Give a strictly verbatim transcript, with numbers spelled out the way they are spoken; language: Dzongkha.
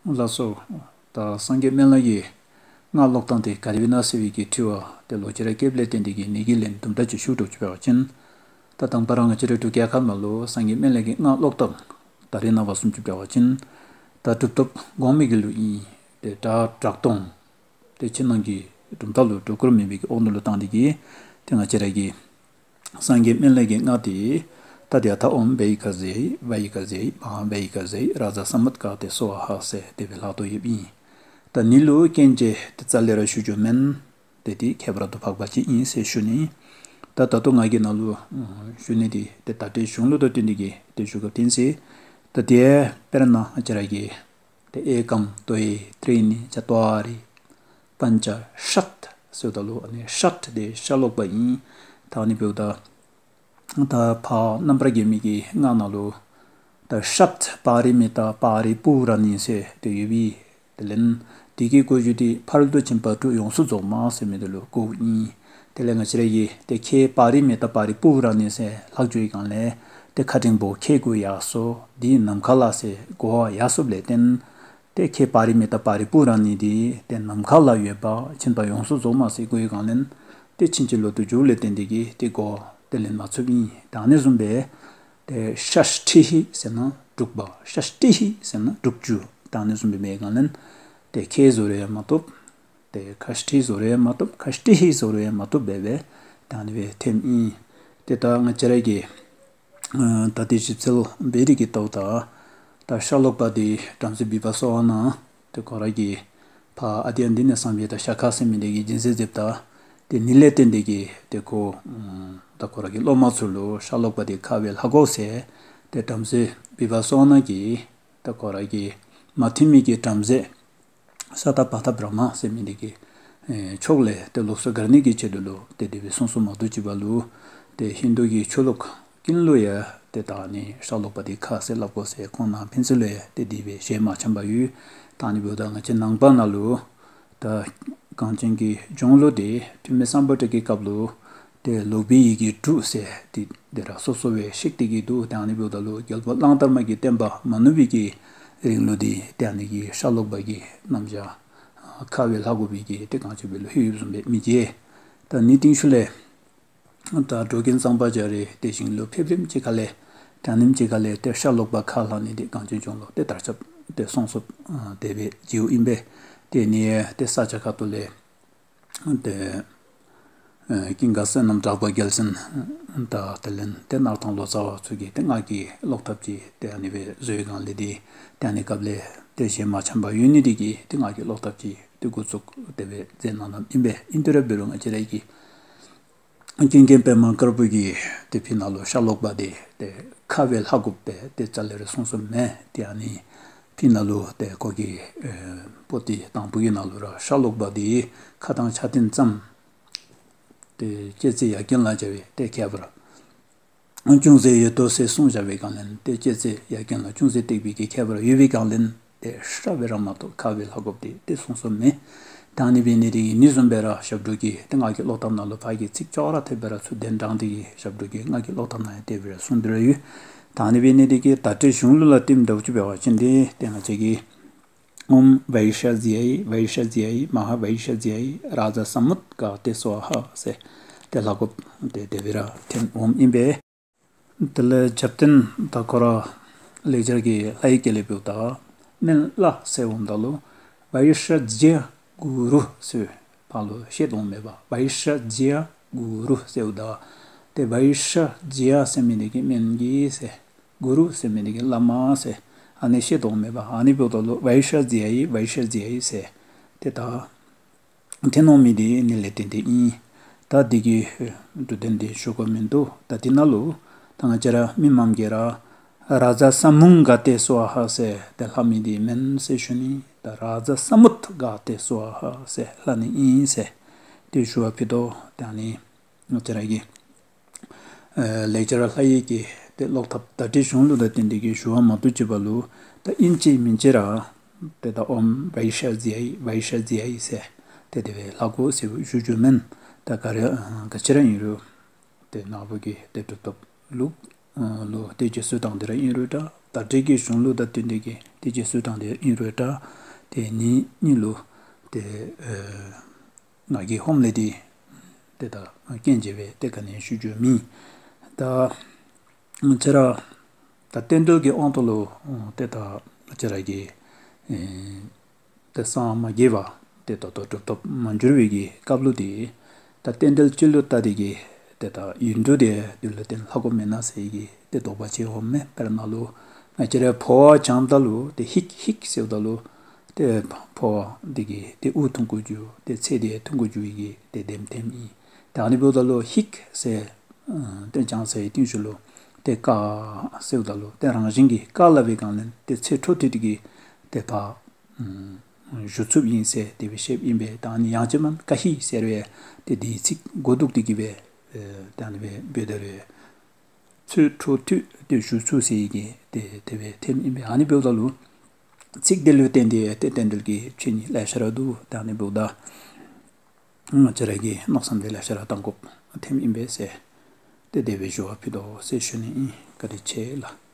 ལགས་སོ། ད་སངས་རྒྱས་སྨན་བླ་གི་སྔགས་ཀློག་སྟངས་དེ་ག་དེ་སྦེ་ཨིན་ན་ཟེར་བའི་གི་དྲི་བ་དེ་ལོག་ཅི་ར་བཀོདཔ་ལས་བརྟེན་ཏེ་གི་ངེ་གི་ལན་དུམ་གྲ་ཅིག་ཞུ་འགྱོ་ཅིག་འབད་བ་ཅིན། ད་དང་པ་ར་ང་བཅས་རའི་འབྲུག་རྒྱལ་ཁབ་ནང་ལུ་སངས་རྒྱས་སྨན་བླ་གི་སྔགས་ཀློག་སྟངས་ད་རེས་ནངས་པ་བཟུམ་ཅིག་འབད་བ་ཅིན། ད་གྲུབ་ཐོབ་གོང་མའི་གི་ལུགས་ཨིན། ཏེ་སྒྲ་གྲགས་སྟོང་། ཏེ་ཕྱི་ནང་གི་གྲུབ་མཐའ་ལུ་སྒྲོ་སྐུར་མེད་པའི་གི་འོག་ནང་ལུ་བཏང་སྟེ་གི། ཏེ་ང་བཅས་ར་གི་སངས་རྒྱས་སྨན་བླ་གི་སྔགས་དེ། ཏདྱ་ཐཱ། ཨོཾ་བཻ་ཥ་ཛྱེ་ཡེ་བཻ་ཥ་ཛྱེ་ཡེ་མ་ཧཱ་བཻ་ཥ་ཛྱེ་ཡེ་རཱ་ཛ་ས་མུད་ག་ཏེ་སྭཱ་ཧཱ་ཟེར་དེ་སྦེ་ལྷག་དོ་ཡོདཔ་ཨིན། ད་ནི་ལུ་རྐྱེན་བྱས་ཏེ་རྩ་ལས་ར་ཞུ་འགྱོ་མེན། ཏེ་དེ་ཁྱད་པར་དུ་འཕགས་པ་ཅིག་ཨིན་ཟེར་ཞུ་ནི། ད་ད་ལྟོ་ང་གིས་ནཱ་ལུ་ཞུ་ནི་དེ་ཏེ་ད་ལྟོའི་གཞུང་ལུགས་དང་བསྟུན་ཏེ་གི་ཏེ་ཞུ་དགོཔ་ཨིན་ཟེར། ད་དེ་དཔེར་ན་ང་བཅས་ར་གི་ཏེ་ཨེ་ཀམ་དྭཱི་ཏྲི་ནི་ཅ་ཏྭ་རི་པཉྩ་ཤད་ཟེརཝ་ད་ལུ་ཨ་ནི་ཤད་དེ་ཤ་ལོག་པ་ཨིན། ད་ཨ་ནི་འབདཝ་ད་ད་ཕར་རྣམ་པར་རྒྱལ་མའི་གི་སྔགས་ནང་ལུ་ད་ཤད་པ་རི་མི་ཏ་པ་རི་པུ་ར་ནི་ཟེར་དེ་ཡོད་པའི། དེ་ལས་དེ་གི་གོ་རྒྱུ་དེ་ཕ་རོལ་ཏུ་ཕྱིན་པ་དྲུག་ཡོངས་སུ་རྫོགས་མ་ཟེར་མི་དེ་ལུ་གོཝ་ཨིན། དེ་ལས་ང་བཅས་ར་གིས་ཏེ་ཁྱེད་པ་རི་མི་ཏ་པ་རི་པུ་ར་ནི་ཟེར་ལྷག་འགྱོ་བའི་སྒང་ལས་ཏེ་ཁ་འགྲེང་བུ་ཁྱེད་གུ་ཡར་སོ་དེ་ནམ་མཁའ་ལ་ཟེར་གོ་བ་ཡར་སོཔ་ལས་བརྟེན། ཏེ་ཁྱེད་པ་རི་མི་ཏ་པ་རི་པུ་ར་ནི་དེ་ཏེ་ནམ་མཁའ་ལ་ཡོད་པ་ཕྱིན་པ་ཡོངས་སུ་རྫོགས་མ་ཟེར་གོ་བའི་སྒང་ལས་ཏེ་ཕྱིན་ཅི་ལོག་ཏུ་འགྱོཝ་ལས་བརྟེན་ཏེ་གི་ཏེ་གོ་བ་དེ་ལེན་མ་ཚུགསཔ་ཨིན། ད་ཨ་ནི་བཟུམ་སྦེ་ཏེ་ཤ་ཊི་ཧི་ཟེར་ན་དྲུག་པ། ཤ་ཊི་ཧི་ཟེར་ན་དྲུག་ཅུ། ད་ཨ་ནི་བཟུམ་སྦེ་མེད་སྒང་ལས་ཏེ་ཁྱེད་ཟེར་རུང་ཡང་མ་བཏུབ། ཏེ་ཁ་ཊི་ཧི་ཟེར་རུང་ཡང་མ་བཏུབ། ཁ་ཊི་ཧི་ཟེར་རུང་ཡང་མ་བཏུབ་སྦེ་སྦེ་ད་ཨ་ནི་སྦེ་ཐོནམ་ཨིན། ཏེ་ད་ང་བཅས་ར་གིས་ཨ་ད་ཏེ་ཞིབ་འཚོལ་འབད་དེ་གི་ལྟཝ་ད་ད་ཤ་ལོག་པ་དེ་བྲམ་ཟེ་བི་བ་སོ་ཝ་ན་ཏེ་ཁོ་ར་གིས་ཕར་ཨ་དེ་ཡང་འདི་ནི་སམ་བི་ད་ཤ་ཁ་ཟེར་མི་དེ་གིས་སྦྱིན་སྲེག་མཛདཔ་ད་དེ་ནི་ལས་བརྟེན་ཏེ་གི་ཏེ་ཁོ་ཨམ་ད་ཁོ་ར་གི་སློབ་མ་ཚུ་ལུ་ཤ་ལོག་པ་དེ་ཁ་བའི་ལྷ་གོ་ཟེར་ཏེ་བྲམ་ཟེ་བི་བ་སོ་ཝ་ན་གིས་ད་ཁོ་ར་གི་མ་མཐུན་མི་གི་བྲམ་ཟེ་ས་ཏ་པ་ཏ་བྲ་མ་ཟེར་མི་དེ་གི་ཨེ་ཕྱོགས་ལས་ཏེ་ལོགས་སུ་བཀར་ནི་གི་ཆེད་དུ་ལུ་ཏེ་དེ་སྦེ་གསུངས་གསུངསམ་མ་གཏོགས་ཅིག་པ་ལུ་ཏེ་ཧིན་དུ་གི་ཆོས་ལུགས་ཀུན་ལུ་ཡང་ཏེ་ད་ཨ་ནི་ཤ་ལོག་པ་དེ་ཁ་ཟེར་སླབ་དགོ་ཟེར་ཁོང་ནང་ཕན་ཚུན་ལུ་ཡང་ཏེ་དེ་སྦེ་ཞལ་མ་འཆམ་པར་ཡོད། ད་ཨ་ནི་འབདཝ་ད་ང་བཅས་ནང་པ་ནང་ལུ་ད་གངས་ཅན་གྱི་ལྗོངས་ལུ་ཏེ་ཐུ་མི་སམ་བྷོ་ཊ་གི་སྐབས་ལུ་ཏེ་ལོག་པའི་ཡི་གེ་དྲུག་ཟེར་ཏེ་དེ་ར་སོ་སོ་སྦེ་བཤིག་སྟེ་གི་འདུག། ཏེ་ཨ་ནི་འབདཝ་ད་ལུ་རྒྱལ་པོ་གླང་དར་མ་གི་བསྟན་པ་མ་བསྣུབས་པའི་གི་རིང་ལུ་ཏེ་ཏེ་ཨ་ནི་གི་ཤ་ལོག་པ་གི་རྣམ་གཞག་ཁ་བའི་ལྷ་གོ་བའི་གི་ཏེ་གང་ཅི་སྦེ་ལུ་ཧེ་ཡུབ་བཟུམ་སྦེ་མི་འགྱེད། ད་ནི་རྟིང་ཤུལ་ལས་ད་འགྲོ་མགོན་གཙང་པ་རྒྱ་རས་དེ་ཞིང་ལུ་ཕེབས་རིམ་ཅིག་ཁ་ལས་དྲན་རིམ་ཅིག་ཁ་ལས་ཏེ་ཤ་ལོག་པ་ཁ་ལྷག་ནི་དེ་གངས་ཅན་ལྗོངས་ལུ་ཏེ་དར་ཁྱབ་ཏེ་སོང་སོངམ་དེ་སྦེ་མཇལཝ་ཨིན་པས། ཏེ་ནི་ཏེ་ས་སྐྱ་ཁ་ཐུག་ལས་ཏེ་ཨེ་ཀུན་དགའ་བསོད་ནམས་གྲགས་པ་རྒྱལ་མཚན་དང་དེ་ལས་ཏེ་སྣར་ཐང་ལོ་ཙཱ་བ་ཚུ་གིས་ཏེ་སྔགས་ཀྱི་ཀློག་ཐབས་ཅིག་ཏེ་ཨ་ནི་སྦེ་བཟོ་བའི་སྒང་ལས་ཏེ་ཏེ་ཨ་ནི་སྐབས་ལས་ཏེ་ཞལ་མ་འཆམ་པར་ཡོད་ནི་དེ་གིས་ཏེ་སྔགས་ཀྱི་ཀློག་ཐབས་ཅིག་ཏེ་འགོ་བཙུགས་དེ་སྦེ་མཛད་གནང་གནངམ་ཨིན་པས། ཨིན་ཏེ་ར་འབད་རུང་ང་བཅས་ར་གི་ཀུན་མཁྱེན་པདྨ་དཀར་པོ་གིས་ཏེ་ཕི་ནང་ལུ་ཤ་ལོག་པ་དེ་ཏེ་ཁ་བའི་ལྷ་གོ་སྦེ་ཏེ་རྩ་ལས་ར་གསུངས་གསུངསམ་མེད། ཏེ་ཨ་ནི་ཕི་ནང་ལུ་ཏེ་ཁོ་གི་ཨེ་པོ་ཏི་དང་པོ་གི་ནང་ལུ་ར་ཤ་ལོག་པ་དེ་ཁ་དང་ཕྱག་མཐུན་ཙམ་ཏེ་ལྕེ་རྩེ་ཡ་རྐན་ལ་སྦྱར་བའི་ཏེ་ཁྱད་པར་ཅུང་ཟད་ཡོད་དོ་ཟེར་གསུངས་བཞག་པའི་སྒང་ལས་ཏེ་ལྕེ་རྩེ་ཡ་རྐན་ལ་ཅུང་ཟད་བཏེགས་པའི་གི་ཁྱད་པར་ཡོད་པའི་སྒང་ལས་ཏེ་ཤ་སྦེ་ར་མ་གཏོགས་ཁ་བའི་ལྷ་གོ་སྦེ་ཏེ་གསུངས་གསུངསམ་མེད། ད་ཨ་ནི་འབད་ནི་དེ་གིས་ནི་བཟུམ་སྦེ་ར་ཞབས་དྲུང་གི་ཏེ་སྔགས་ཀྱི་ཀློག་ཐབས་ནང་ལུ་ཕར་གྱི་ཚིག་ཅོག་ར་འཐདཔ་སྦེ་ར་ཚུར་གདན་དྲངས་ཏེ་གི་ཞབས་དྲུང་གི་སྔགས་ཀྱི་ཀློག་ཐབས་ནང་ཡང་དེ་སྦེ་ར་གསུངས་ཏེ་ར་ཡོད། ད་ཨ་ནི་འབད་ནི་དེ་གིས་ད་རེས་གཞུང་ལུགས་ལ་བསྟུནམ་འདྲཝ་ཅིག་འབད་བ་ཅིན་ཏེ་ཏེ་ང་བཅས་ཀྱིས་ཨོཾ་བཻ་ཥ་ཛྱེ་ཡེ་བཻ་ཥ་ཛྱེ་ཡེ་མ་ཧཱ་བཻ་ཥ་ཛྱེ་ཡེ་རཱ་ཛ་ས་མུད་ག་ཏེ་སྭཱ་ཧཱ་ཟེར་ཏེ་ལྷ་གོ་སྦེ་ཏེ་དེ་སྦེ་ར་ཐོན་འོངམ་ཨིན་པས། དེ་ལས་རྒྱབ་རྟེན་ད་ཁོ་ར་ལེགས་སྦྱར་གྱི་ལྷའི་སྐད་ལས་འབདཝ་ད་སྨན་བླ་ཟེར་འོངམ་ད་ལུ་བཻ་ཥ་ཛྱེ་གུ་རུ་ཟེར་ཕར་ལུ་བཤད་དོ་མེན་པ། བཻ་ཥ་ཛྱེ་གུ་རུ་ཟེརཝ་ད་ཏེ་བཻ་ཥ་ཛྱེ་ཟེར་མི་དེ་གིས་སྨན་གྱི་ཟེར་གུ་རུ་ཟེར་མི་དེ་གིས་བླ་མ་ཟེར་ཨ་ནི་བཤད་དོ་མེན་པ། ཨ་ནི་འབདཝ་ད་ལུ་བཻ་ཥ་ཛྱེ་ཡེ་བཻ་ཥ་ཛྱེ་ཡེ་ཟེར་ཏེ་ད་ཐོན་འོང་མི་དེ་ནི་ལས་བརྟེན་ཏེ་ཨིན། ད་འདི་གི་འབྲུ་དོན་དེ་ཞུ་དགོཔ་མིན་འདུག། ད་འདི་ནང་ལུ་ད་ང་བཅས་ར་མི་མང་གིས་ར་རཱ་ཛ་ས་མུད་ག་ཏེ་སྭཱ་ཧཱ་ཟེར་ཏེ་ལྷག་མི་དེ་མེན་ཟེར་ཞུ་ནི། ད་རཱ་ཛ་ས་མུད་ག་ཏེ་སྭཱ་ཧཱ་ཟེར་ལྷག་ནི་ཨིན་ཟེར་ཏེ་ཞུ་བ་ཕུལ་དོ། ད་ཨ་ནི་ང་བཅས་ར་གི་ཨེ་ལེགས་སྦྱར་ལྷ་ཡིག་གི་ཏེ་ཀློག་ཐབས་ད་རེས་གཞུང་ལུགས་དང་བསྟུན་ཏེ་གི་ཞུ་བ་མ་གཏོགས་ཅིག་པ་ལུ་ད་ཨིན་ཅི་མིན་ཅི་ར་ཏེ་ད་ཨོཾ་བཻ་ཥ་ཛྱེ་ཡེ་བཻ་ཥ་ཛྱེ་ཡེ་ཟེར་ཏེ་དེ་སྦེ་ལྷ་གོ་ཟེར་ཞུ་རྒྱུ་མེན། ད་ག་ར་ག་ཅི་ར་ཨིན་རུང་ཏེ་ནཱ་བུ་གི་ཏེ་གྲུབ་ཐོབ་ལུགས་ལུ་ཏེ་རྗེས་སུ་འབྲངས་ཏེ་ར་ཨིན་རུང་འདྲ། བརྡ་སྤྲོད་ཀྱི་གཞུང་ལུགས་དང་བསྟུན་ཏེ་གི་ཏེ་རྗེས་སུ་འབྲང་སྟེ་ཨིན་རུང་ད་ཏེ་ནི་ནི་ལུ་ཏེ་ཨེ་ང་གིས་ཧོམ་ལས་འདི་ཏེ་ད་རྐྱེན་བྱས་སྦེ་ཏེ་ག་ནི་ཞུ་རྒྱུ་མེད། ད་ང་བཅས་ར་ད་རྟེན་འབྲེལ་གྱི་དབང་དུ་ལུ་ཏེ་ད་ང་བཅས་ར་གི་ཨེ་ཏེ་སངས་མ་རྒྱས་པར་ཏེ་ད་ལྟོ་གྲུབ་ཐོབ་མ་འགྱུར་བའི་གི་སྐབས་ལུ་ཏེ་ད་རྟེན་འབྲེལ་ཅིག་ལུ་བལྟ་སྟེ་གི་ཏེ་ད་ཡུན་དུ་ཏེ་དུས་ལ་བརྟེན་ལྷག་དགོཔ་མེན་ན་ཟེར་གི་ཏེ་དོགས་པ་ཅིག་འོང་མས། དཔེར་ན་ལུ་ང་བཅས་ར་ཕོཝ་བྱངམ་ད་ལུ་ཏེ་ཧིག་ཧིག་ཟེརཝ་ད་ལུ་ཏེ་ཕོཝ་འདི་གིས་ཏེ་དབུགས་ཐུང་ཀུ་འགྱོ་ཏེ་ཚད་འདི་ཐུང་ཀུ་འགྱོ་བའི་གི་ཏེ་དེམ་ཐེམ་ཨིན། ཏེ་ཨ་ནི་འབདཝ་ད་ལུ་ཧིག་ཟེར་ཨ་ཏེ་བྱང་ས་ཡི་རྟིང་ཤུལ་ལུ་ཏེ་ཀ་ཟེརཝ་ད་ལུ་ཏེ་རང་བཞིན་གྱིས་ཀ་ལ་བའི་སྒང་ལས་ཏེ་ཚད་འཕྲོ་མཐུད་དེ་གི་ཏེ་ད་ཨ་ཞུ་ཚུགསཔ་ཨིན་ཟེར་དེ་སྦེ་བཤདཔ་ཨིན་པས། ད་ཨ་ནི་ཡང་ཅིན་མ་ཀ་ཧི་ཟེར་བའི་ཏེ་དེའི་ཚིག་གོ་བསྡུར་ཏེ་གི་སྦེ་ཨེ་ད་ཨ་ནི་སྦེ་འབདཝ་ད་རུང་ཚད་འཕྲོ་མཐུད་དེ་ཞུ་ཚུགས་ཟེར་གི་ཏེ་དེ་སྦེ་ཐོནམ་ཨིན་པས། ཨ་ནི་འབདཝ་ད་ལུ་ཚིག་དེ་ལུ་བརྟེན་ཏེ་ཏེ་རྟེན་འབྲེལ་གྱི་ཆོས་ཉིད་ལེ་ཤ་ར་འདུག། ད་ཨ་ནི་འབདཝ་ད་ང་བཅས་ར་གིས་མནོ་བསམ་འདི་ལེ་ཤ་ར་བཏང་དགོཔ་ཐོནམ་ཨིན་པས་ཟེར་ཏེ་དེ་སྦེ་ཞུ་བ་ཕུལ་དོ་ཟེར་ཞུ་ནི་ཨིན། བཀའ་དྲིན་ཆེ་ལགས།